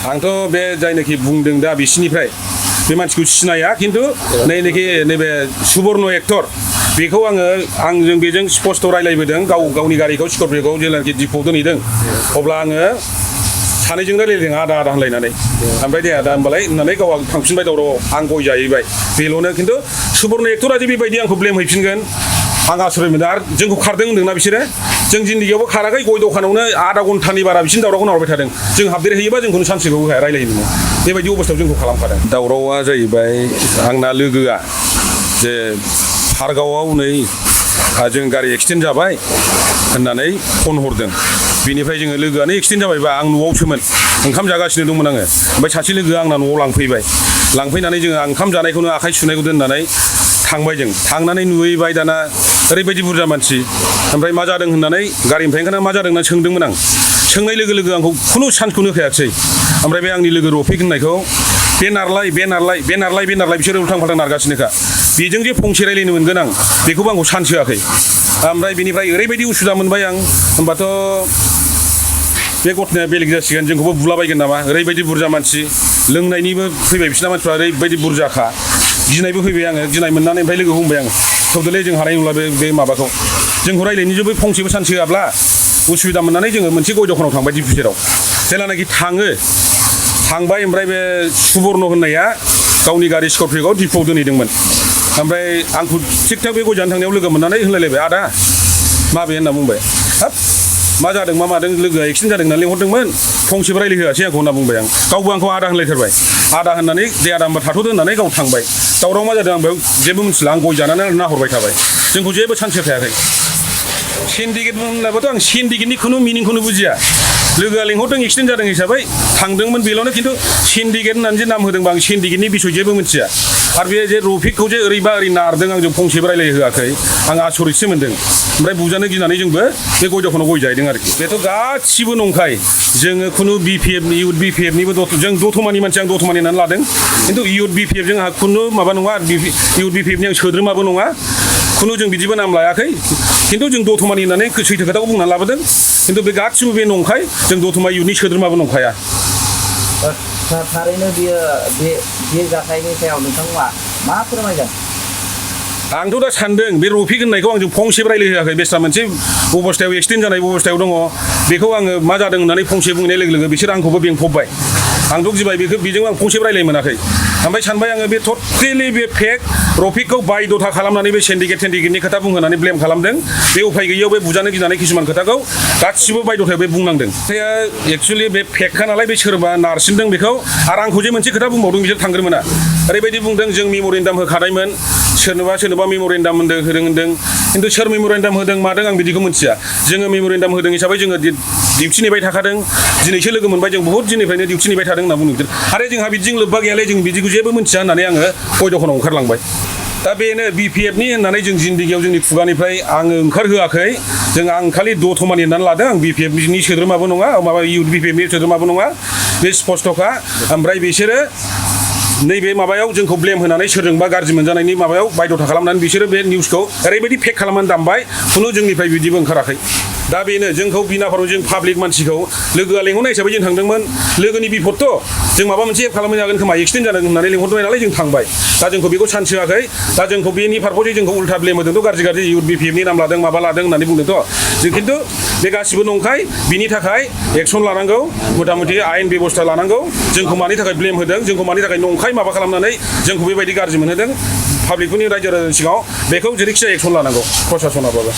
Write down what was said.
आंथ' बे जायनाखि बुंदों दा बिसिनिफ्राय बे मानसिखौ सिनाया खिन्थु नैबे सुबर्न एक्टर बेखौ आंजों बेजों स्पस्ट रायलायबोदों गावनि गारिखौ स्करपिय'खौ जेब्लानाखि दिपआव दोनहैदों अब्ला आङो सानैजों रायलायदों आदा होनलायनानै ओमफ्राय दे आदा होनबालाय होननानै गाव थांफिनबाय दावरावआव आं गय जाहैबाय बेल'नो खिन्थु सुबर्न एक्टरा जे बेबायदि आंखौ ब्लेम हैफिनगोन आं आसरित मोनदों आरो जोंखौ खारदों होनदोंना बिसोरो जों जिन्दगियावबो खाराखै गय दखानावनो आधा घन्टानि बारा बिसिनि दावरावखौ नाहरबाय थादों जों हाबदेरहैयोबा जोंखौनो सानसेखौ होया रायलायनो बेबायदि अबस्थायाव जोंखौ खालामखादों दावरावआ जाहैबाय आंना लोगोआ जे हारगावआव नै जों गारि एक्सिडेन्ट जाबाय होननानै फन हरदों बेनिफ्राय जोङो लोगोआनो एक्सिडेन्ट जाबायबा आं न'आवसोमोन ओंखाम जागासिनो दंमोन आङो ओमफ्राय सासे लोगोआ आंना न'आव लांफैनानै जोङो ओंखाम जानायखौनो आखाइ सुनायखौ दोननानै थांबाय जों थांनानै नुहैबाय दाना ओरैबायदि बुरजा मानसि ओमफ्राय मा जादों होननानै गारिनिफ्राय ओंखारना मा जादों होननानै सोंदोंमोन आं सोंनाय लोगो लोगो आंखौ खुनु चान्सखौनो होखायासै ओमफ्राय बे आंनि लोगो रफिक होननायखौ बे नारलाय बिसोरो उल्थां फाल्थां नारगासिनोखा बेजों जे फंसे रायलायनो मोनगोन आं बेखौबो आंखौ चान्स होआखै ओमफ्राय बेनिफ्राय ओरैबायदि उसुबिदा मोनबाय आं होमबाथ' बे गथनाया बेलेग जासिगोन जोंखौबो बुलाबायगोन नामा ओरैबायदि बुरजा मानसि लोंनायनिबो फैबाय बिसिना मानसिफ्रा ओरैबायदि बुरजाखा गिनायबो फैबाय आङो गिनाय मोननानै ओमफ्राय लोगोखौ बुंबाय आङो थौदोलै जों हानाय नंला बे माबाखौ जोंखौ रायलायनोबो फंसेबो चान्स होआब्ला उसुबिदा मोननानै जोङो मोनसे गय दखानाव थांबाय दिप सेराव जेलानाखि थांबाय ओमफ्राय बे सुबर्न होननाया गावनि गारि स्करपिय'आव दिपआव दोनहैदोंमोन ओमफ्राय आंखौ थिग थाक बे गय जानो थांनायाव लोगो मोननानै होनलायलायबाय आदा माबे होनना बुंबाय हाब मा जादों मा मादों लोगोआ एक्सिडेन्ट जादों होननानै लिंहरदोंमोन फंसेबो रायलायहोआसै आंखौ होनना बुंबाय आं गावबो आंखौ आदा होनलायथारबाय आदा होननानै दे आदा होनबा थाथ'दो होननानै गाव थांबाय दावराव मा जादों आं बेयाव जेबो मिथिला आं गय जानानै नाहरबाय थाबाय जोंखौ जेबो चान्स होखायाखै सिन्डिकेट होनलाबाथ' आं सिन्डिकेटनि खुनु मिनिंखौनो बुजिया लोगोआ लिंहरदों एक्सिडेन्ट जादों हिसाबै थांदोंमोन बेल'नो खिन्थु सिन्डिकेट होननानै जे नाम होदोंबा आं सिन्डिकेटनि बिसय जेबो मिथिया आरो बे जे रफिकखौ जे ओरैबा ओरै नारदों आंजों फंसेबो रायलायहोआखै आं आसरितसो मोनदों ओमफ्राय बुजानो गिनानै जोंबो बे गय दखानाव गय जाहैदों आरोखि बेथ' गासिबो नंखाय जोङो खुनु इउथ बिपिएफनिबो जों दतमानि मानसि आं दतमानि होननानै लादों खिन्थु इउथ बिपिएफजों आंहा खुनु माबा नङा इउथ बिपिएफनि आं सोद्रोमाबो नङा खुनु जों बिदिबो नाम लायाखै खिन्थु जों दतमानि होननानै सैथो खोथाखौ बुंनानै लाबोदों खिन्थु बे गासिबो बे नंखाय जों दतमा इउथनि सोद्रोमाबो नंखाया थारैनो बे जाथायनि सायाव नोंथाङा मा फोरमायगोन आंथ' दा सानदों बे रफिक होननायखौ आंजों फंसेबो रायलायहोआखै बेस्रा मोनसे अबस्थायाव एक्सिडेन्ट जानाय अबस्थायाव दङ बेखौ आङो मा जादों होननानै फंसे बुंनाय लोगो लोगो बिसोर आंखौबो बेंफबबाय आंथ' गिबाय बेजों आं फंसेबो रायलायनो मोनाखै ओमफ्राय सानबाय आङो बे टटेलि बे फेक रफिकखौ बायद'था खालामनानै बे सिन्डिकेटनि खोथा बुंहोनानै ब्लेम खालामदों बे उफाय गैयैयाव बे बुजानो गिनानै किसुमान खोथाखौ गासिबो बायद'थायाव बे बुंनांदों खोथाया एक्सुवेलि बे फेकखा नालाय बे सोरबा नारसिनदों बेखौ आरो आंखौ जे मोनसे खोथा बुंबावदों बिसोर थांग्रोमोना ओरैबायदि बुंदों जों मेम'रेन्डाम होखानायमोन सोरनोबा मेम'रेन्डाम होदों खिन्थु सोर मेम'रेन्डाम होदों मादों आं बिदिखौ मिथिया जोङो मेम'रेन्डाम होदों हिसाबै जोङो डिउटि नेबाय थाखादों दिनैसो लोगो मोनबाय जों बहुत दिननिफ्रायनो डिउटि नेबाय थादों होनना बुंदों आरो जोंहा बिदिजों लोब्बा गैयालै जों बिदिखौ जेबो मिथिया होननानै आङो गय दखानाव ओंखारलांबाय दा बेनो बिपिएफनि होननानै जों जिन्दगियाव जोंनि खुगानिफ्राय आङो ओंखारहोआखै आं खालि दतमानि होननानै लादों आं बिपिएफनि सोद्रोमाबो नङा माबा इउथ बिपिएफनि सोद्रोमाबो नङा बे स्पस्त'खा ओमफ्राय बिसोरो नैबे माबायाव जोंखौ ब्लेम होनानै सोरजोंबा गाज्रि मोनजानायनि माबायाव बायद'था खालामनानै बिसोरो बे निउसखौ ओरैबायदि फेक खालामनानै दामबाय खुनु जोंनिफ्राय बिदिबो ओंखाराखै दा बेनो जोंखौ बिनाफाराव जों पाब्लिक मानसिखौ लोगोआ लेंहरनाय हिसाबै जों थांदोंमोन लोगोनि बिपदथ' जों माबा मोनसे खालामनो हागोन खोमा एक्सिडेन्ट जादों होननानै लेंहरबाय नालाय जों थांबाय दा जोंखौ बेखौ चान्स होआखै दा जोंखौ बेनि पारपसै जोंखौ उल्था ब्लेम होदोंथ' गाज्रि इउथ बिपिएफनि नाम लादों माबा लादों होननानै बुंदोंथ' जों खिन्थु बे गासिबो नंखाय बिनि थाखाय एक्सन लानांगौ मथा मथि आयेन बेबस्था लानांगौ जोंखौ मानि थाखाय ब्लेम होदों जोंखौ मानि थाखाय नंखाय माबा खालामनानै जोंखौ बेबायदि गाज्रि मोनहोदों पाब्लिकफोरनि रायजो राजानि सिगाङाव बेखौ जेरैखिजाया एक्सन लानांगौ प्रसासनाबाबो